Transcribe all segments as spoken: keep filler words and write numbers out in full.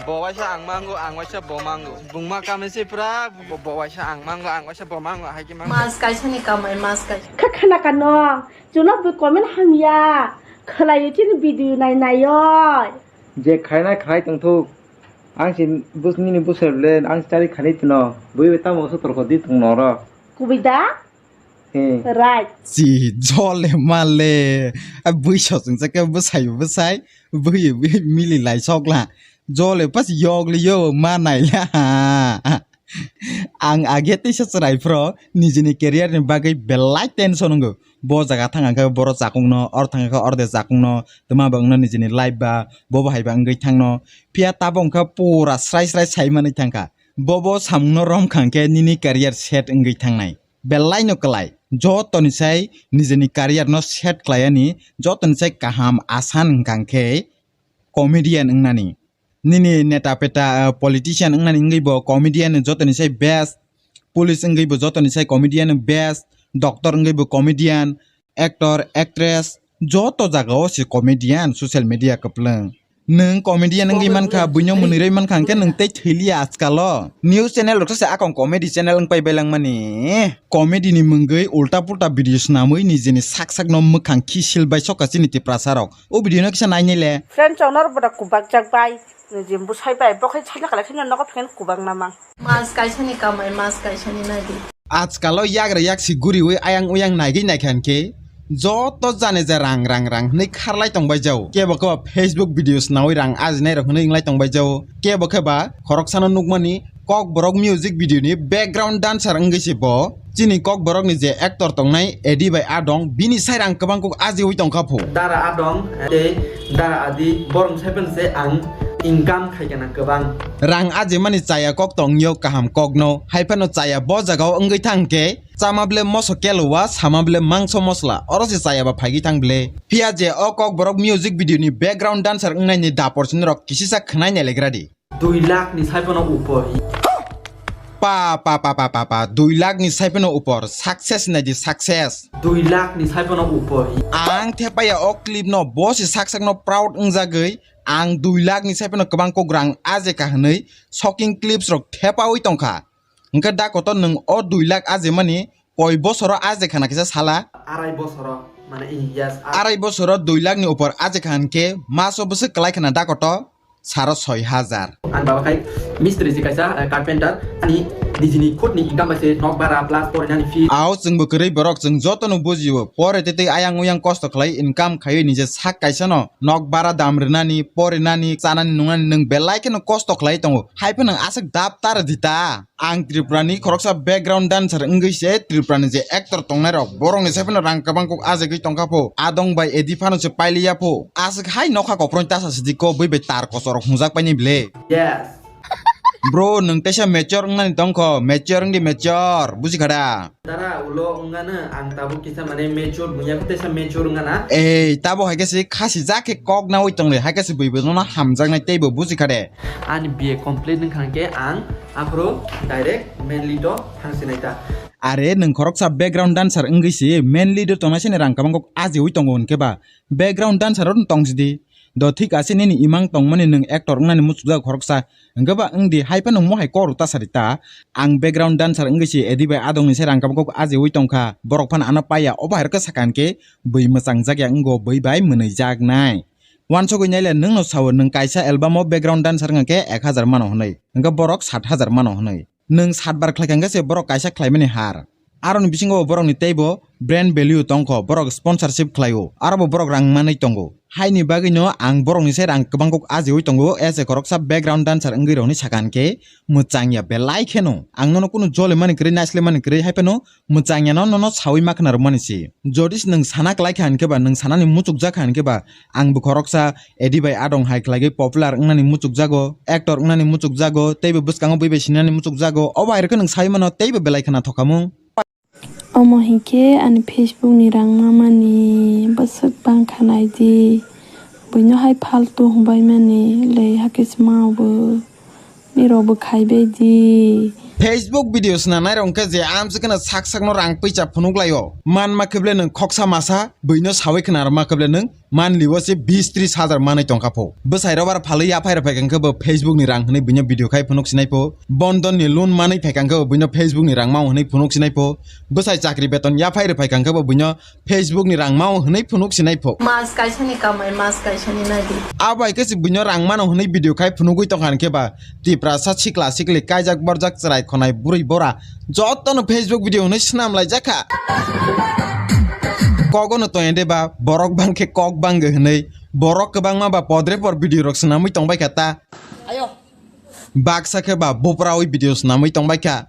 Bo waisa ang mango, ang waisa bo mango. Bungma kami se pura, bo, bo waisa ang mango, ang waisa bo mango, hai ke mango. Mas kaisa ni kamai, mas kaisa. Kha khana kano, chuna bo comment hamya, khlai chini video nai nai oi. Je khaina khlai tong thuk. Ang si bus nini busai ble, ang chari khani tino. Bui tamo so torko di tong noro. Kubui da? Hmm. Right. Si jole male. A bui so sing sa ke busai busai. Bui bui mili lai sok la. Jole pas yok le yo ma nai la. Ang age teisa chwrai phro nijini career ni bagwi belai tension wngo. Bo jaga thang khe boro chakungno, or thang khe orde chakungno, twma bo wngno nijini life ba, bo bo hai ba wngwi thangno. Phiya tabok wngkha pura srai srai sai manwi thangkha. Bo bo samungno rom kha khe nini career set wngwi thangnai. Belai no kwlai. Jotoni sai nijini career no set khlai ani, jotoni sai kaham asan wngkha khe comedian wngnani. Nini neta peta, ah, politician wngnani wngwi bo comedian jotoni sai best, police wngwi bo jotoni sai comedian best, doctor wngwi bo comedian, actor, actress, joto jaga o se comedian social media kwplwng. Nwng comedian wngwi mankha, buino mwnwi rwi mankha, hwnkhe nwng tei thwiliya ajkalo. News channel rok se akong comedy channel wngpai bailangmani. Comedy ni mwngwi ulta pulta video swnamwi nijini sak sakno mwkhang khisil bai sokha chini Tiprasa rok. O video no kisa nainai le. Friend chongnor boda kubak jak bai. Jim busai bai bokhai chana kala khina nogo phen kubak namang. Mas kaisa ni kamai mas kaisa ni nadi. Ajkalo yagra yaksi guriwi ayang uyang naigwi naikha hinkhe joto jani je rang rang rang hwnwi kharlai tongbai jao. Kebo kebo Facebook videos nawi rang ajinai rok hwnwi wnglai tongbai jao. Kebo khe ba khoroksano nukmani Kokborok music video ni background dancer wngwi se bo. Chini Kokborok ni je actor tongnai Edi bai Adong, bini sai rang kwbang kok ajiwi tongkha phu. Dara Adong tei Dara Adi borok sai phano se ang income khai kana kwbang. Rang ajimani chaya kok tongyo kaham kokno, hai phano chaya bo jagao wngwi thang khe chama ble moso kelowa, sama ble mangso mosla, oro se chaya ba phaigwi thang ble. Phiya je o Kokborok music video ni background dancer wngnaini dapor sini rok kisisa khwnai nailegra di. Dui lakh ni sai phano upor. Pa, pa, pa, pa, pa, pa, dui lakh ni sai phano upor. Success nai di, success. Dui lakh ni sai phano upor. Ang thepaya o clip no, bo si sak sak no proud wngjagwi, ang dui lakh ni sai phano kwbang kok rang ajeka hwnwi shocking clips rok thepawi tongkha. Hwnkhe da kotor nwng o dui lakh ajemani koi bosoro ajekha na kisa sala? Arai bosoro, mane, yes, ar- Arai bosoro dui lakh ni upor ajekha hwnkhe maso bwswk kwlai khna da kotor? Saro soi hajar. Ang baba khai mistri si kaisa, eh, carpenter, ani nijini khutni income bai se nok bara plus porinani fee. Ao chwngbo kwrwi borok, chwng jotono bujio, pore tei tei ayang uyang kosto khlai income khaiwi nije sak kaisano nok bara dam rwnani, porinani, chanani nungnani nwng belai kheno kosto khlai tongo, hai phano aswk dab tar di ta. Ang Tripura ni khoroksa background dancer wngwi se Tripura ni je actor tongnai rok, borok ni sai phano rang kwbang kok ajagwi tongkha pho. Adong bai Edi phano se pailiya pho. Aswk hai nokha koproi tasa sidi ko bui bai tar kochor rok hungjak paini ble. Yes. Bro, nwng teisa mature wngnani tongkho, mature wngdi mature, buji khada. Dara ulo wngano ang tabuk kisa mane mature bunya teisa mature wngana. Ei, tabo hai khe se khasi jak khe kok nawi tongle, hai khe se bui bai nono hamjaknai teibo buji khade. Ani B A complete wngkha khe ang aphuru direct main lead o thangsinai ta. Are nwng khoroksa background dancer wngwi se main lead o tongnaisani rang kwbang kok ajiwi tongo hwnkhe ba background dancer o tong sidi. Do thik ase nini imang tongmani nwng actor wngnani muchukjak khoroksa hwnkhe ba wngdi hai phano mohai kok rw ta sadi ta. Ang background dancer wngwi se Edi bai Adong ni se rang kwbang kok ajiwi tongkha, borok phano ano paiya, obo hai rw khe sakha hwnkhe bui mwchangjakya wngo, bui bai mwnwijaknai. Wansugwi naile nwngno sao, nwng kaisa album o background dancer wngkha khe ek hajar mano hwnwi, hwnkhe borok sat hajar mano hwnwi. Nwng sat bar khlai kha hwnkhe se borok kaisa khlaimani har. Aroni bisingo borokni teibo brand value tongkho, borok sponsorship khlaio, arobo borok rang manwi tongo. Haini bagwino ang borokni sai rang kwbang kok ajiwi tongo, as a khoroksa background dancer wngwi rokni sakha hwnkhe mwchangya belai kheno. Ang nono kunu jolimani kwrwi, naislemani kwrwi, hai phano mwchangya no nono sawi ma khna rwmani se. Jodi se nwng sana kwlai kha hwnkhe ba, nwng sanani muchukjak kha hwnkhe ba, ang bo khoroksa Edi bai Adong hai khlaiwi popular wngnani muchukjago, actor wngnani muchukjago, teibo bwskango bui bai sinani muchukjago, obo hai rokhe nwng sawi mano teibo belai khna thokhamung. Omo hinkhe ani Facebook ni rang mamani bwswk bangkha naidi. Buino hai faltu hwnbaimani le hakhe se ma obo. Nirok bo khaibai di. Facebook video swnamnai rok hwnkhe je amswk kheno sak sakno rang pisa phunuk laio. Manma kheble nwng khoksa masa buino sawi khna rwma kheble nwng manlibo se bis tris hajar manwi tongkha pho. Bwsai robar phalwi yaphai rwphai kha khe bo Facebook ni rang hwnwi buino video khai phunuk sinai pho. Bondon ni loan manwi phai kha khe bo buino Facebook ni rang mao hwnwi phunuk sinai pho. Bwsai chakri beton yaphai rwphai kha khe bo buino Facebook ni rang mao hwnwi phunuk sinai pho. Mas kaisa ni kamai, mas kaisa ni nadi. Abo hai khe se buino rang mano hwnwi video khai phunugwi tongkha hwnkhe ba Tiprasa sikla sikli kaijak borjak chwrai khonai bwrwi bora jotono Facebook video hwnwi swnam laijak kha. Kogono toya de ba borok bang khe kok bangwi hwnwi borok kwbangma ba podre por video rok swnamwi tongbai kha ta. Ayo. Baksa khe ba buprawi video swnamwi tongbai kha.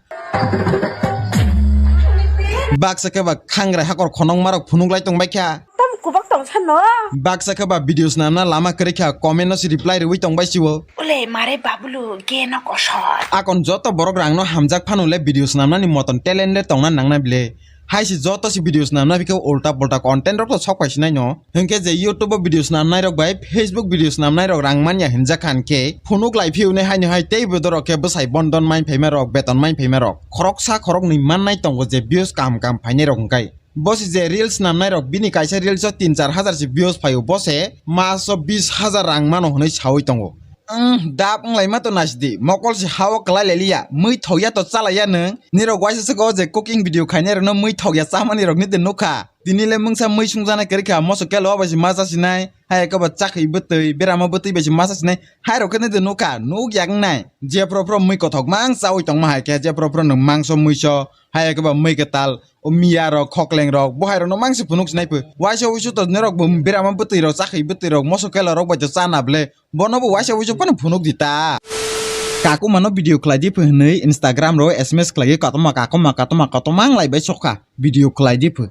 Baksa khe ba khangrai hakor khonokma rok phunuk lai tongbai kha. Tam kubak tong sano. Baksa khe ba video swnamna lama kwrwi kha, comment no se reply rwwi tongbai sio. Ule mare babulu ge no kosor. Akon joto borok rang no hamjak phano le video swnamnani moton talent le tongna nangna bile. Hai se joto se video swnamna bikhe ulta pulta content rok to sok pai sinai no. Hinkhe je YouTube o video swnamnai rok bai Facebook video swnamnai rok rang manya hinjak kha hinkhe phunuk lai phiyo ne haino hai tei bodorok khe bwsai bondon mai phaima rok, beton mai phaima rok. Khoroksa khoroknwi mannai tongo je views kaham kaham phainai rok hwnkhe. Bo se je reels swnamnai rok bini kaisa reels o tin char hajar se views phaio bo se mas o bis hajar rang mano hwnwi sawi tongo. Umm, dap wnglaima to naisidi, mokol se ha-o kwlai lai liya, mui thokya to chalaiya nwng. Nirok waisa swk o je cooking video khainai rokno mui thokya chamani rokni de nukha. Tini le mungsa mui sungjaknai kwrwi kha, moso kelo bai se ma chasinai, hai eke ba chakhwi bwtwi, berama bwtwi bai se ma chasinai, hai rok khe nini de nukha, nuk yak wngnai. Jephru phru mui kothok mang chawi tongma hai khe, jephru phru nwng mangso muiso, hai eke ba mui kwtal, o miya rok, khokleng rok, bo hai rokno mang se phunuk sinai pho. Waisa wuisu to norok bo berama bwtwi rok, chakhwi bwtwi rok, moso kelo rok bai to chana ble. Bono bo waisa wuisu phano phunuk di ta. Kakumano video khlai di pho hwnwi Instagram ro S M S khlai kotorma kakumma kotorma kotorma wng lai bai sokha video khlai di pho.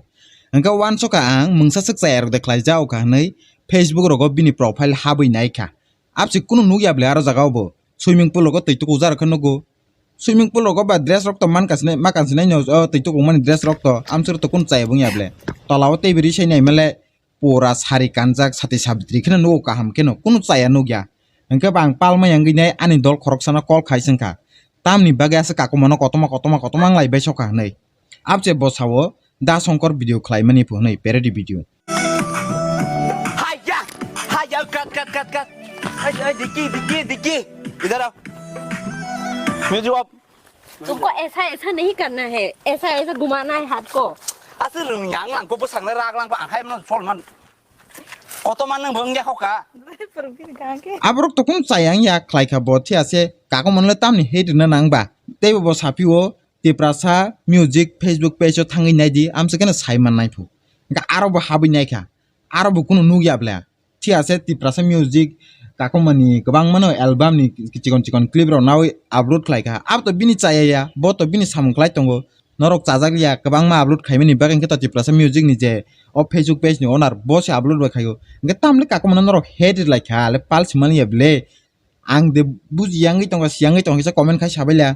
Hwnkhe wansokha ang mungsa swk chaya rok de khlai jao kha hwnwi Facebook rogo bini profile habwi nai kha. Absi kunu nuk ya ble aro jaga o bo swimming pool rogo twi tukuja rok khe nugo. Swimming pool rogo ba dress rok to man kasinai ma kasinai no o twi tukuk mani dress rok to amswk to kunu chaya bo wng ya ble. Tola o tei bwrwi sai nai male. Pura sari kanjak sati sabitri kheno nugo kaham kheno kunu chaya nukya. Hwnkhe ba ang palma yangwi nai ani dol khoroksano call khai swngkha. Tamni bagwi aswk kakumano kotorma kotorma kotorma wng lai bai sokha hwnwi. Abse bo sao Da Shankar video khlaimani pho hwnwi parody video. Haya! Haya! Cut, cut, cut, cut! Haya! Diki, diki, diki! Idhar aao. Music off. तुमको ऐसा ऐसा नहीं करना है, ऐसा ऐसा घुमाना है हाथ को। Aswk rwngya wng lang kho bwsaknai rak lang ba ang hai mano sol man. Kotorma nwng bo wngya kho ka. Aborok to kunu chaya wngya khlai kha bo thia se kakumano le tamni hate rwna nang ba. Teibo bo saphio Tiprasa music Facebook page o thangwi nai di amswk kheno sai man nai phu. Hwnkhe aro bo habwi nai kha. Aro bo kunu nukya ble. Thia se Tiprasa music kakumani kwbangmano album ni chikon chikon clip rok nawi upload khlai kha. Abo to bini chaya ya, bo to bini samung khlai tongo. Norok chajak ya kwbangma upload khaimani bagwi hwnkhe to Tiprasa music ni je o Facebook page ni owner bo se upload bai khaio. Hwnkhe tamle kakumano norok hate lai kha le pal simani ya ble. Ang de buji yangwi tongo, siyangwi tongo kisa comment khai sabaila.